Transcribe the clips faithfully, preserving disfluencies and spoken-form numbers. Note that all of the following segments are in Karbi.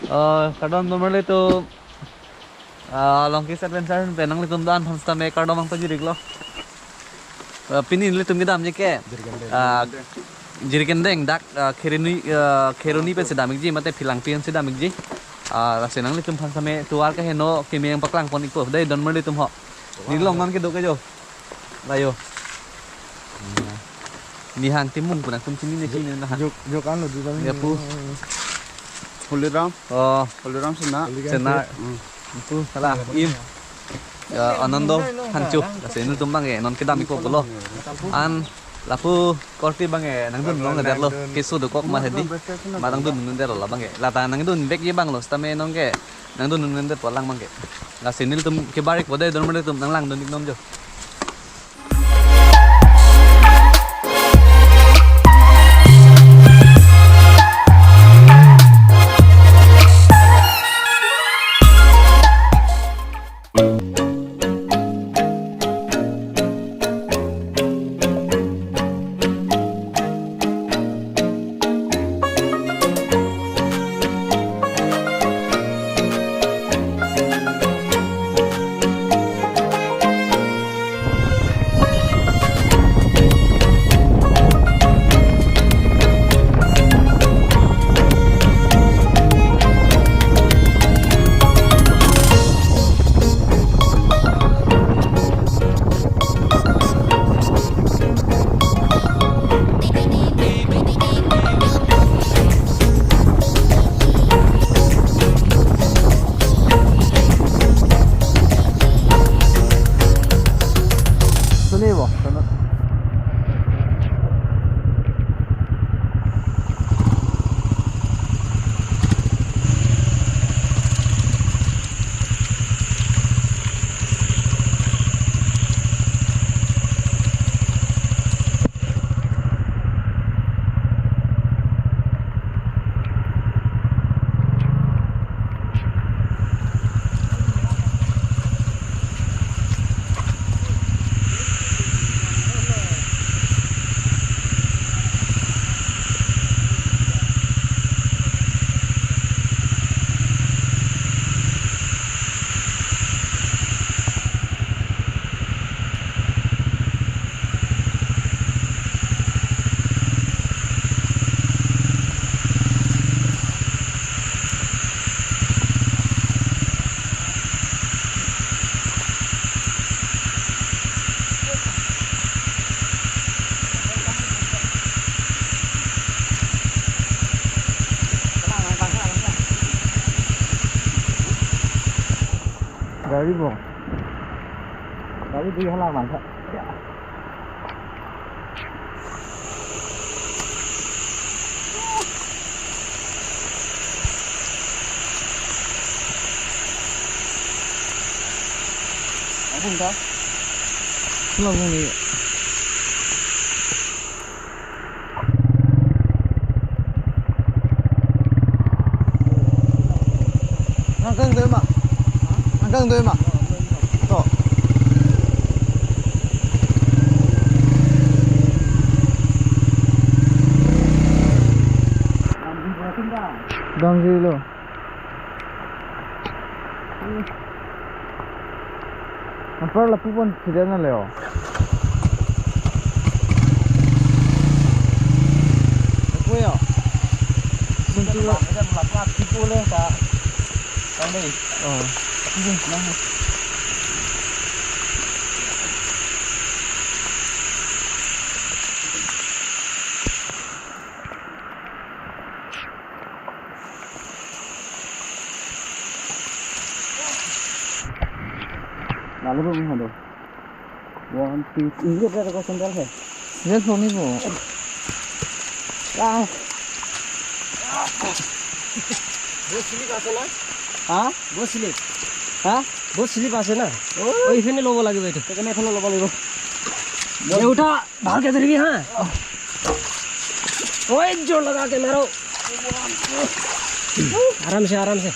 Eh, kardom donmarli atum, ah, Longkis Adventure pen nanglitum do-an aphan sitame kardom nangpajir-iklo. Eh, pini nelitum kedamji ke, ah, Jirikindeng dak, ah, Kheroni, ah, Kheroni pensi dam-ikji, mate Phelangpi pensi dam-ikji. Ah, lasi nanglitum aphan sitame tovar keheno keme nangpaklang pon-ikpo. Dei donmarli atum ho. Neli along non kedo ke jo. Layo. Nihang Timung pu nangtum chinine chinine nahang. Jok, jok anlo di kami. Ya pu. Holiram. Oh, Holiram Sena. Sena. Hmm. Pu hala im. Ya, Anando Hanchu. Lasi nelitum abang ke non kedam-ikpo pulo. An lapu korte abang ke nangdun longledetlo. Keso dokok ma hedi. Ma nangdun longledetlo la abang ke. Lata nangdunvekji abang lo sitame non ke nangdun longledetpo lang abang ke. Lasi nelitum kebar-ikpo dei donmarli atum, nanglangdun-iknon jo. Sini bo, sana. Gari bo. Gari di hala masa. Abang ta? Labung ni. Angkang doi ma? Angkang doi ma? To. Damjilo. Anpar lapu pon sida na leo. Lapu ya. Suntu la. Lapu api pule ta. Tang dei. Oh. Api pun nang. Lalu belum ada. One, two, three. Ini ada kau sandal he. Sandal pun ni bu. Ah. Bo slip ase na? Ha? Bo slip. Ha? Bo slip ase na? Oh. Oi, iphene lobo lagibo etu. Iphene, iphene lobo lagibo. Ye utha. ভালকে ধৰিবি, হা? ওই জোৰ লগাকে মাৰো। আৰামছে, আৰামছে।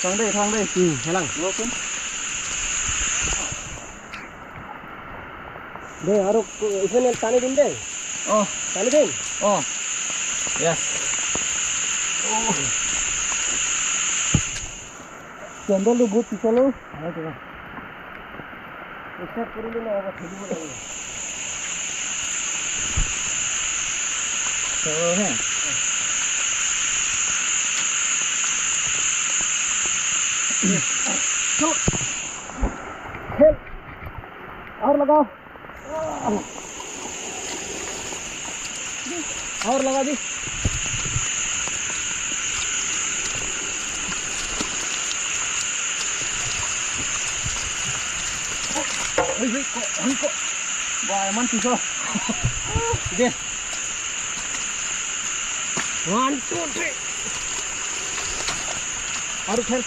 Thang dei, thang dei. উম, হেলাং। Lokin. দে, আৰু ইফালে টানি দিম দে। অ। টানি দিম। অ। Yes. অ। Candle tu bahut piso lo. Start kori dilo, abar theli bo lage. So, he. Chalo. Khel. Aur lagao. और लगा दी। Oi, oi, ko, oi, ko. Wah, eman piso. Deh. One, two, three. Aru khel.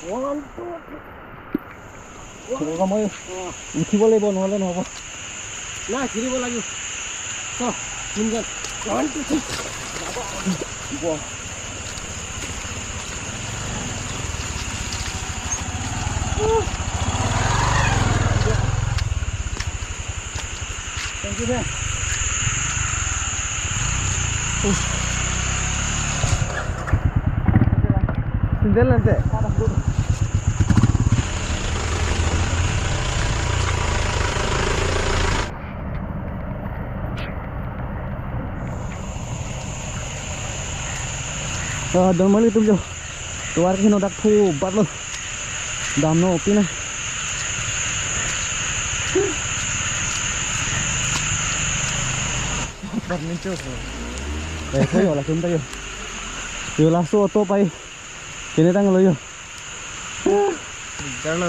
One, two, three. Khel kamoy. Oh. Uthi bole bon hole no bo. Na, khiri bo lagi. So, tinggal. One, two, three. Bo. Thank you, sir. Sandal nante. Ah, don mali tum jo. Tovar ke no dak phu bat lo. Damno pina. Par nincho. Eh, ko yo laso ta yo. Yo laso auto pai. Kene tanglo yo. Dikdar lo.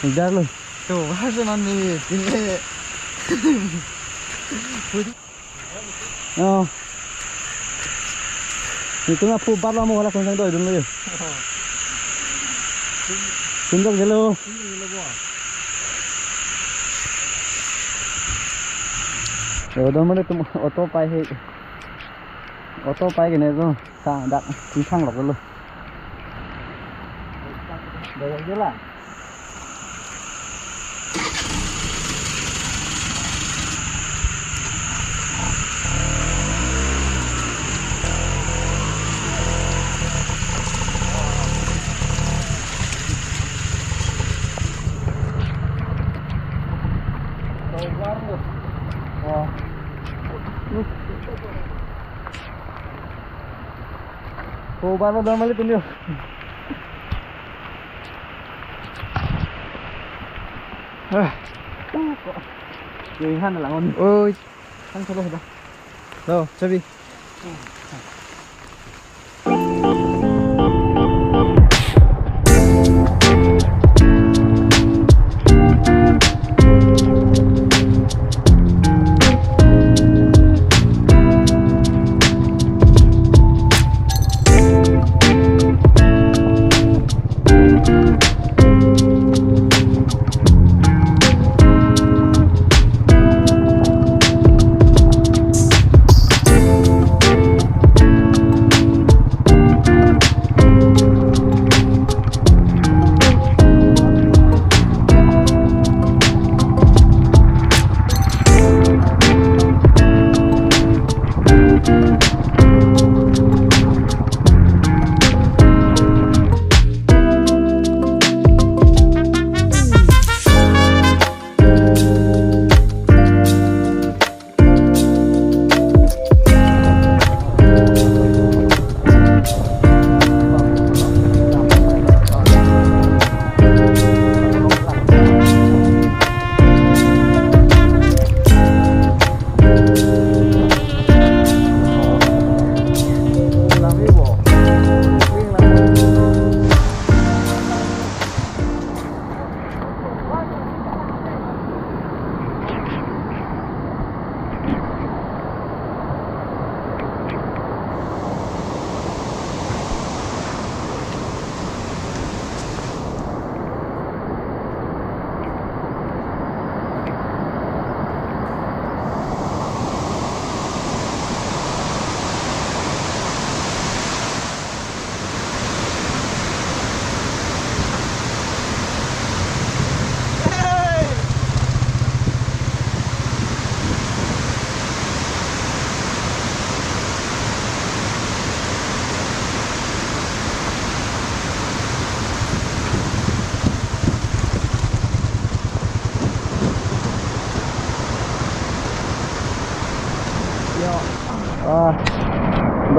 Dikdar lo. To, bahasa mami, kene. Oh. Itum aphu bat lo mo hala konsang doi dunlo yo. Sundor gelo. Yo, don mali tum auto pai he. Auto pai kene to. Sa dak thang lok lo. Doi gelo. Oh, baru dua menit ini. Ah. Yo, ihan lang on. Oi. Kan solo dah. Lo, chabi.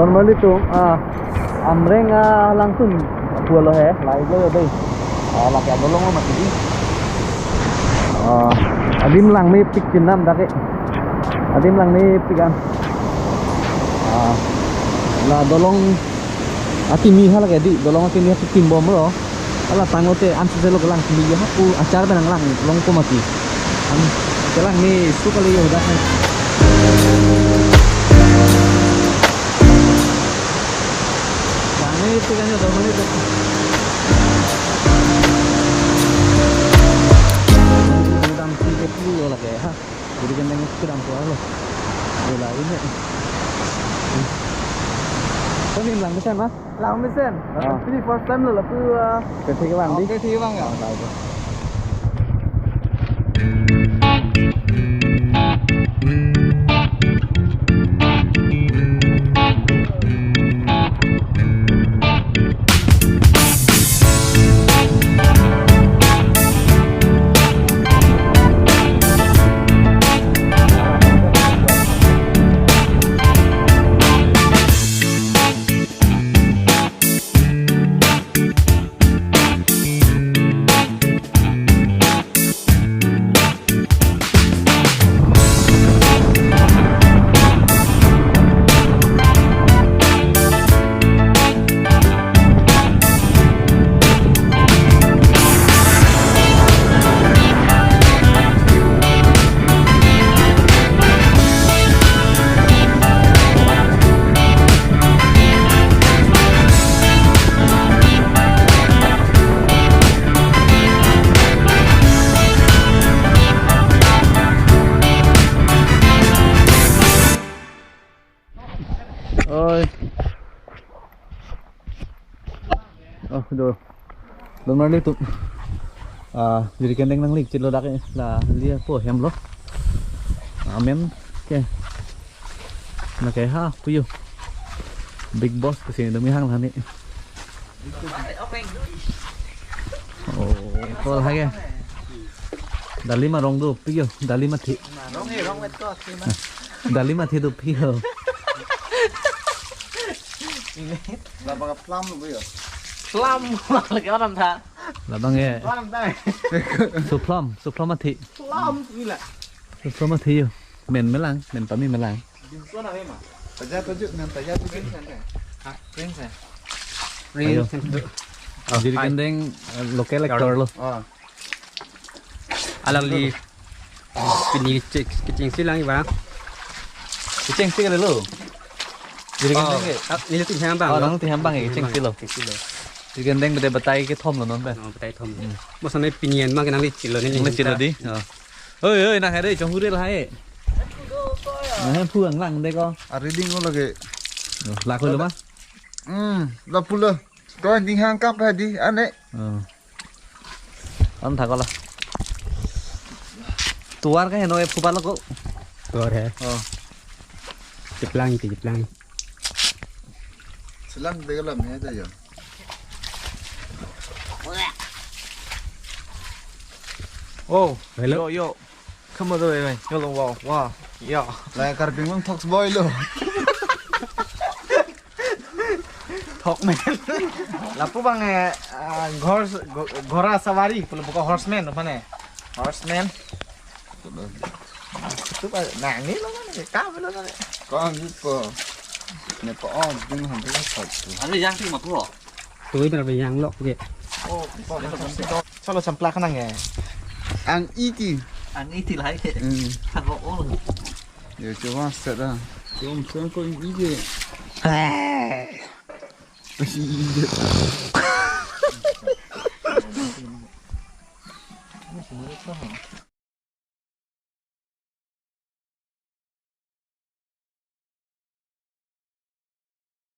Normally tu, ah, Amreng, ah, langsun pulo he, lahelo dei. Ah, lake adolong lo mati. Ah, adim langmepik chenam dak ke. Adim langmepik an. Ah, la dolong akimi ha lake dei, dolong akimi ha pik pimbom lo. Hala tanglo te an sese lo kelang sili ya pu achar pen nanglang longpo mati. An kelang ni su kali ya udah. Langmepik an ya, dolong ni tu. Dam si ke pu lo lake ha. Jadi kan dengan kedam tu lo. Bola ini. Kau ni langmesen, Mas? Langmesen. Ah. Ini first time lo lapu, ah. Kethek abang dei. Oke, thik abang ya. Ah, baik. Oi. Oh, do. Dong nanglitum. Ah, Jirikindeng nangli chelo dak ke, la liya po hem lo. Amen. Ke. Na ke ha, puyo. Big boss ke sini demi hang lani. Oh, kol ha ke. Dali ma rong do, puyo. Dali ma thi. Rong he, rong wet ko, thi ma. Dali ma thi do, puyo. Labang plum lo, puyo. Plum, lagi orang ta. Labang e. Plum ta. Suplum, suplum athi. Plum, ila. Suplum athi yo. Men melang, men pami melang. Taja tujuh, men taja tujuh. Ha, prince ya. Ayo. Prince. Jirikindeng, eh, local actor lo. Oh. Alangli pini kecheng, kechengsi lang iba. Kechengsi kali lo. Jirikindeng ke? Oh, ah, nelitum hem abang. Oh, nangtum hem abang ke, kechengsi lo. Kechengsi lo. Jirikindeng bede batai kethom lo non pen. Oh, batai thom. Hmm. Mo sampai pini an ma kenangli chelo ni. Nangli chelo dei. Oh. Oi, oi, nang hade chong hure lahai. Nang hem phu ang lang de ko. A reading ko lake. Oh, la ko lo ma? Hmm, la pulo. Ko ding hang kap hadi ane. Oh. An thak ko la. Tuar ke heno e phu palo ko. Tuar he. Oh. Cheplang ke cheplang. Selam de galam he ta yo. Oh, hello. Yo, yo. Kamu tu, eh, yo lo, wow, wow. Ya. La Karbi Anglong talks boy lo. Talk man. Lapu abang, eh, ah, ghor-, go-, ghora sawari, pulo buka horseman, apa ne? Horseman. Itu ba, nah, ini lo kan, kami lo kan. Kau gitu. Ini kau, oh, ding hampir satu. Ada yang sih, mak lo. Tui berapa yang lo ke? Oh, chalo champlak nang ya. Ang iti. Ang iti lahai ke. Hmm. Ang oh. Ya, coba set dah. Cuma, cuma kau ini ke. Hei. Masih ini.